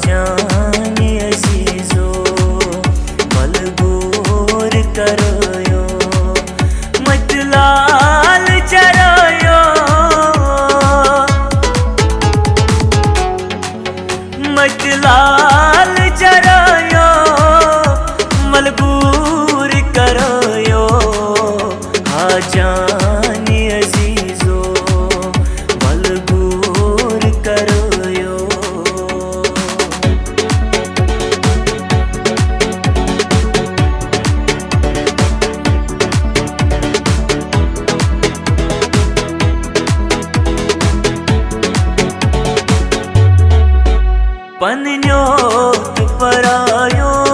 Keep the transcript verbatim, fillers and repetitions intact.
جانِ عزیزو، ولہٕ گور کرو، متہِ لال چرٲیو، متہِ لال چرٲیو، ولہٕ گور کرو، ہا جانِ عزیزو، ولہٕ گور کرو۔ پننیو تہٕ پرایو